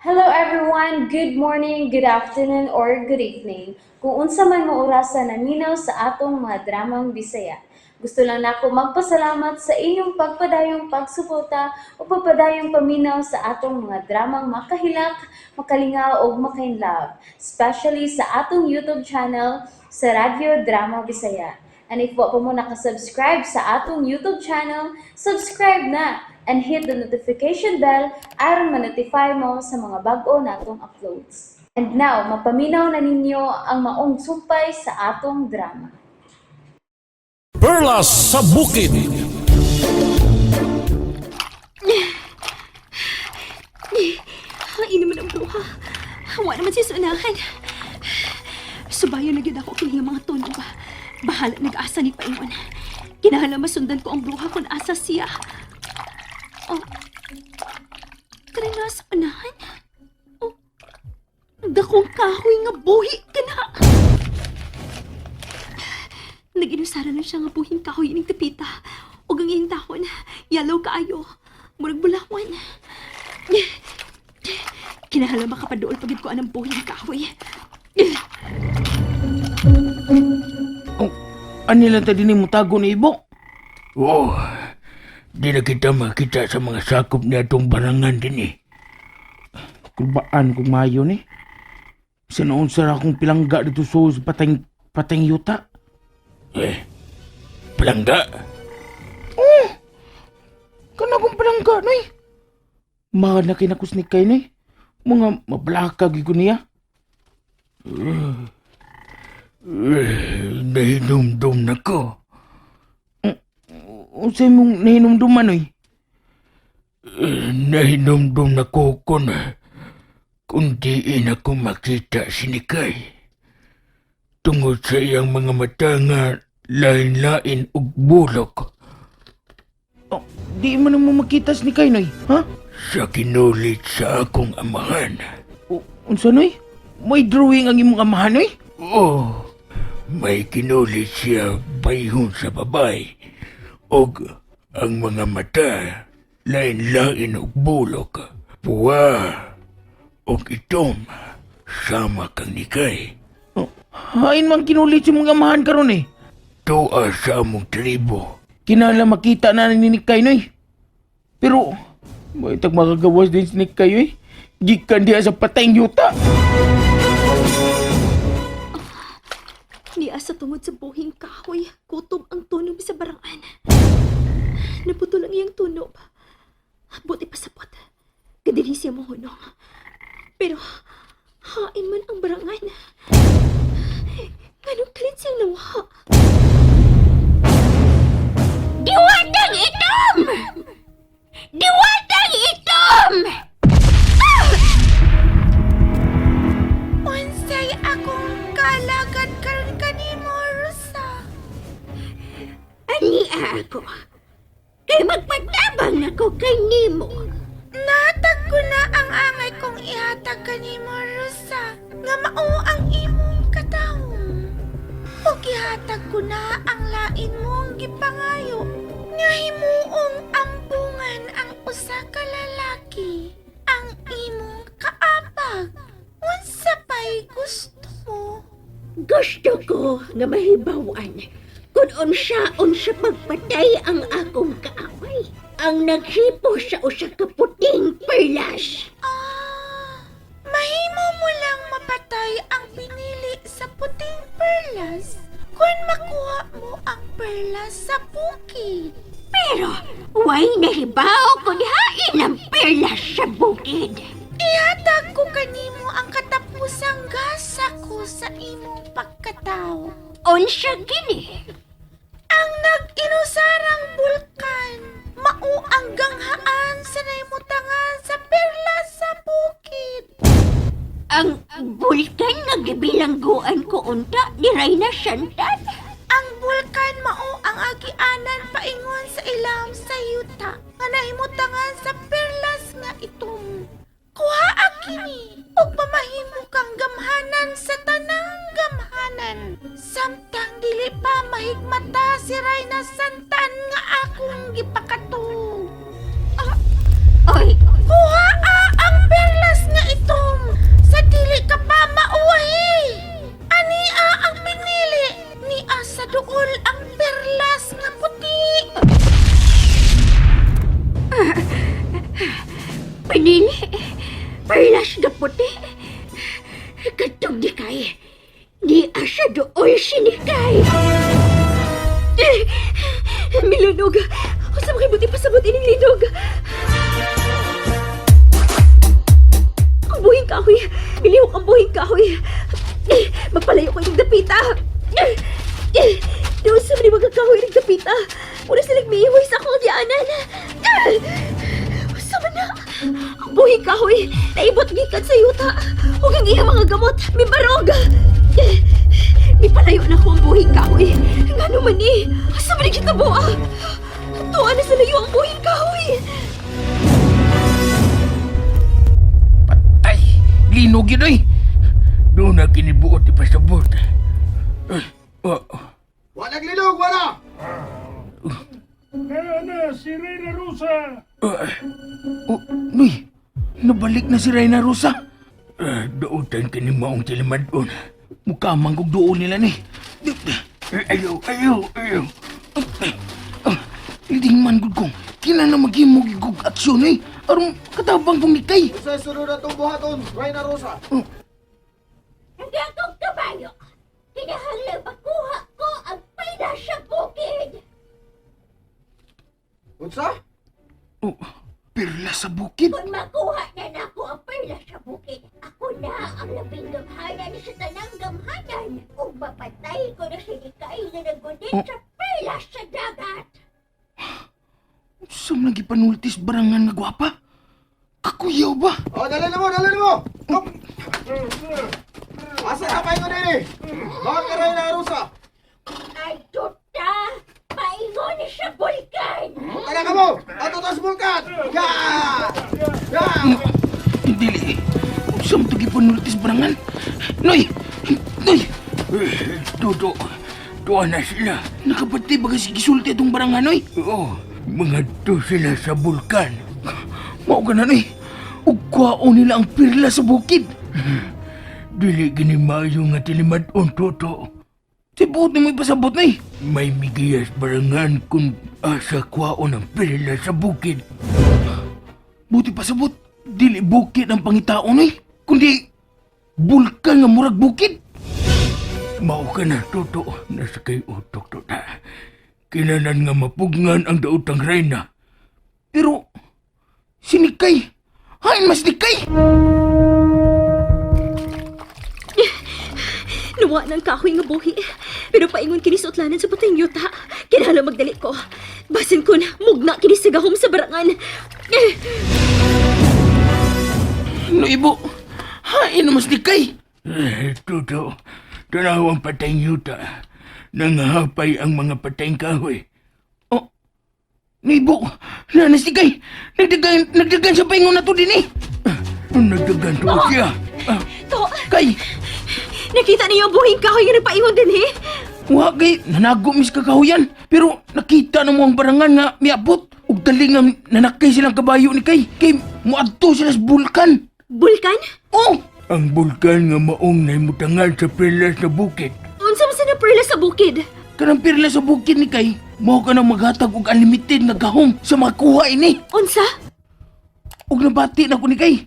Hello everyone! Good morning, good afternoon, or good evening. Kung unsa man mo orasa naminaw sa atong mga dramang Bisaya. Gusto lang nako magpasalamat sa inyong pagpadayong pagsuporta o pagpadayong paminaw sa atong mga dramang makahilak, makalingaw ug makainlove, especially sa atong YouTube channel sa Radyo Drama Bisaya. And if wa pa mo nakasubscribe sa atong YouTube channel, subscribe na and hit the notification bell aron ma-notify mo sa mga bag-o natong uploads. And now, mapaminaw na ninyo ang maong sumpay sa atong drama. Perlas sa Bukid. Hain naman ang bruha. Hawa naman siya sa unahan. Subayo na gyud ako kini nga mga tunog. Bahala nag-asa ni Paingon. Kinahanglan masundan ko ang bruha kung asa siya. Oh. Kani nasa unahan? Oh. Dakong kahoy nga buhi ka na. Nag-inusara lang siya nga buhing kahoy ining tapita. Ug ang iyang dahon, yellow kaayo. Murag bulawan. Kinahanglan makapaduol pagid ko anang buhing kahoy. Oh, ani lang ta dinhi mutago ni Ibo? Oh, di na kita makita sa mga sakop ni atong barangan din eh. Kulbaan kung maayo ni. Sa noon sa akong pilangga dito sa pateng pateng yuta. Eh, palangga? Oh! Kana akong pilangga noy. Mahal na kinakus ni kay noy. Mga mablaka gyud ko niya. Eh, nahinumdum na ko. Unsay mong nahinumduman noy? Eh, nahinumdum na ko kung diin ako makita si Nikay. Tungod sa iyang mga mata nga lain-lain ug bulok. Oh, di man mo makita si Nikay noy, ha? Sa kinulit sa akong amahan. O, unsa noy? May drawing ang imong amahan noy? Oh, may kinulit siya bayhon sa babay. Og ang mga mata, lain-lain og bulok. Puwa, og itom, sama kang nikay. Oh, hain man kinulit sa imong amahan karon eh. Tuwa sa among tribo. Kinahanglan makita na ni Nikay noy. Pero may tag makagawas din si Nikay oy. Gikan diha sa patayng yuta. Niya sa tungod sa buhing kahoy, kutob ang tunob sa barangan. Naputol ang iyang tunob. Buti pasabot. Kadili siya mohunong. Pero, hain man ang barangan. Nganong kalit siyang nawa? Diwatang itom! Diwatang itom! Unsay akong kalagad karon kanimo, Rosa? Ani ako. Kay magpatabang nako kay nimo. Nahatag ko na ang angay kong ihatag kanimo, Rosa, nga mao ang imong katawong. Ug ihatag ko na ang lain mong gipangayo nga himuong ambungan ang usa ka lalaki, ang imong kaabag. Unsa pa'y gusto mo? Gusto ko nga mahibawan kung unsa-unsa pagpatay ang akong kaaway. Ang naghipo sa usa ka puting perlas. Ah, mahimo mo lang mapatay ang pinili sa puting perlas kung makuha mo ang perlas sa bukid. Pero way nahibaw kung hain ang perlas sa bukid. Ihatag ko kanimo ang katapusang gasa ko sa imong pagkatao. Unsa gini? Ang nag-inusarang bulkan, mao ang ganghaan sa naimutangan sa perlas sa bukid. Ang bulkan nga gibilangguan ko unta ni Reyna Santan. Ang bulkan mao ang agianan paingon sa ilam sa yuta nga nahimutangan sa perlas nga itom. Kuha kini ug mamahimo kang gamhanan sa tanang gamhanan. Samtang dili pa mahigmata si Reyna Santan nga akong gipakatug. Oy, Kuha ang perlas nga Perlas nga puti. Katong di kay. Di asa dool sinikay. Milunog! Unsa man buti pasabot ining linog? Ang buhing kahoy! Milihok ang buhing kahoy! Magpalayo ko ining dapita! Doon sa mga kahoy ining dapita! Wala silang miiway sa akong diyaanan! Unsa man na? Ang buhing kahoy! Naibot gikan sa yuta! Ug ang iyang mga gamot! Mibarog! Mipalayo na ko ang buhing kahoy. Ngano man eh? Asa man nagkitabo ah? Tuwa na sa layo ang buhing kahoy. Patay! Linog yun oy! Doon na kinibuot ipasabot. Eh, oh, Wala linog, wala! Oh, Noy! Nabalik na si Reyna Rosa. eh, dautan kini maong tilimadon. Mukha man kog duol nila ni. Eh, ayaw, ayaw, ayaw. Liding man gud kong. Kina na maghimo gid kog aksyon eh. Aron katabang kong nikay. Unsay sunod atong buhaton, Reyna Rosa? Ang akong kabayo. Kinahanglan makuha ko ang perlas sa bukid. Unsa? Oh, perla sa bukid. Kung makuha na nako ang perlas sa bukid, ako na ang labing gamhanan sa tanang gamhanan. Ug mapatay ko na si Nikay nga naggunit sa perlas sa dagat. Sa man gipanultis barangan nga gwapa? Kakuyaw ba? Oh, dali na mo, dali na mo! Up. Asa ka pa ingon dini? Bakit ka Reyna Rosa? Adto ta, paingon sa bulkan. Tara ka mo! Ato tas bulkan! Ya! Ya! Dili. Sa man to gipanultis barangan? Noy! Noy! Eh, Toto, tuwa na sila. Nakapatay ba kasi gisulti itong barangan, noy? Oo, mga to sila sa bulkan. Mao ka na, noy. Ug kwaon nila ang perla sa bukid. Dili gini maayo nga tilimadon, Toto. Sa buot nimo ipasabot, noy. May migiyas barangan kung asa kwaon ang perla sa bukid. Buti pasabot, dili bukid ang pangitaon, noy. Kundi bulkan nga murag bukid. Mao ka na, Toto. Nasa kay utok, Tota. Kinanan nga mapugngan ang daotang reyna. Pero sinikay. Hain mas nikay. Nawa ng kahoy nga buhi. Pero paingon kini sa utlanan sa patay yuta. Kinahanglan magdali ko. Basin ko na mugna kini sa gahom sa barangan. Noibo, hain mas nikay. Eh, Toto, tanaw ang patayng yuta. Nangahapay ang mga patayng kahoy. Oh, Noibo, nanas nikay. Nagdagan, nagdagan sa paingon na to din eh. Nagdagan to siya. Ah, To, kay, nakita niyo ang buhing kahoy nga nagpaingon din eh. wa kay, nanago mis kakahuyan. Pero nakita na mo ang barangan nga miabot. Ug dali nga nanakay silang kabayo ni kay. Kay muadto sila sa bulkan. Bulkan? Oh, Ang bulkan nga maong naimutangan sa perlas na bukid. Unsa man sa na perla sa bukid? Kanang perla sa bukid ni kay, mao ka nang maghatag og unlimited nga gahom sa makuha ini. Unsa? Ug nabati na ko ni kay,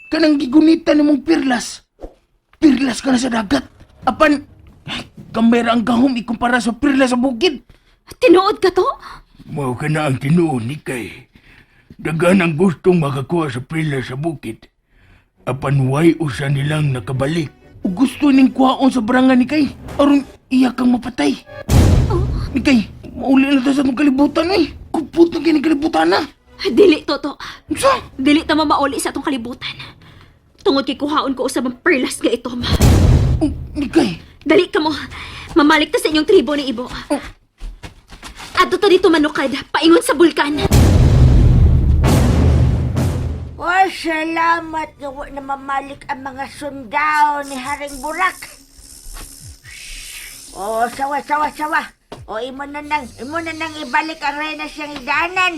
kanang gigunitan nimong perlas. Perlas ka na sa dagat. Apan, ay, gamay ra ang gahom ikumpara sa perlas sa bukid. Tinuod ka to? Mao ka na ang tinuod ni kay. Dagan ang gustong makakuha sa perlas sa bukid. Apan way usa nilang nakabalik. Ug gusto ning kuhaon sa barangan ni kay, aron iya kang mapatay. Ni kay, mauli na ta sa atong kalibutan oy. Kupot na kini kalibutan na. Dili, Toto. Unsa? Dili ta mamauli sa atong kalibutan. Tungod kay kuhaon ko usab ang perlas nga itom. Oh, ni kay, Dali ka mo. Mamalik ta sa inyong tribo ni Ibo. Adto ta dito manukad, paingon sa bulkan. Oh, salamat nga wa na mamalik ang mga sundao ni Haring Burak. Oh, sawa, sawa, sawa. O, imo na nang ibalik ang reyna siyang idanan.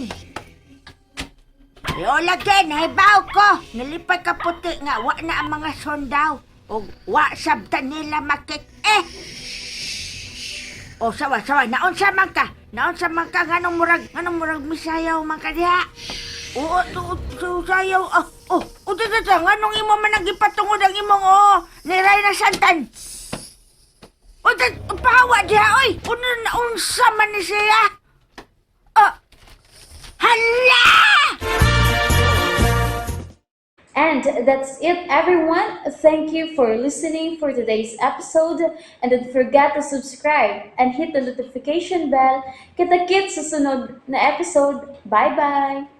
Yola ken, hibaw ko. Nalipay ka puti nga, wa na ang mga sundao. O, wa sabta nila makik eh. O, sawa, sawa, naunsa man ka. Naunsa man ka, nganong murag misayaw man ka diha. Oo, sayaw. Ah, oh, uto ta nganong imo man ang gipatungod ang imong oo, ni Rayna Santan. Uto, pahawa diha oy. Uno na unsa man ni siya. Ah, hala! And that's it, everyone. Thank you for listening for today's episode. And don't forget to subscribe and hit the notification bell. Kita-kits sa sunod na episode. Bye-bye!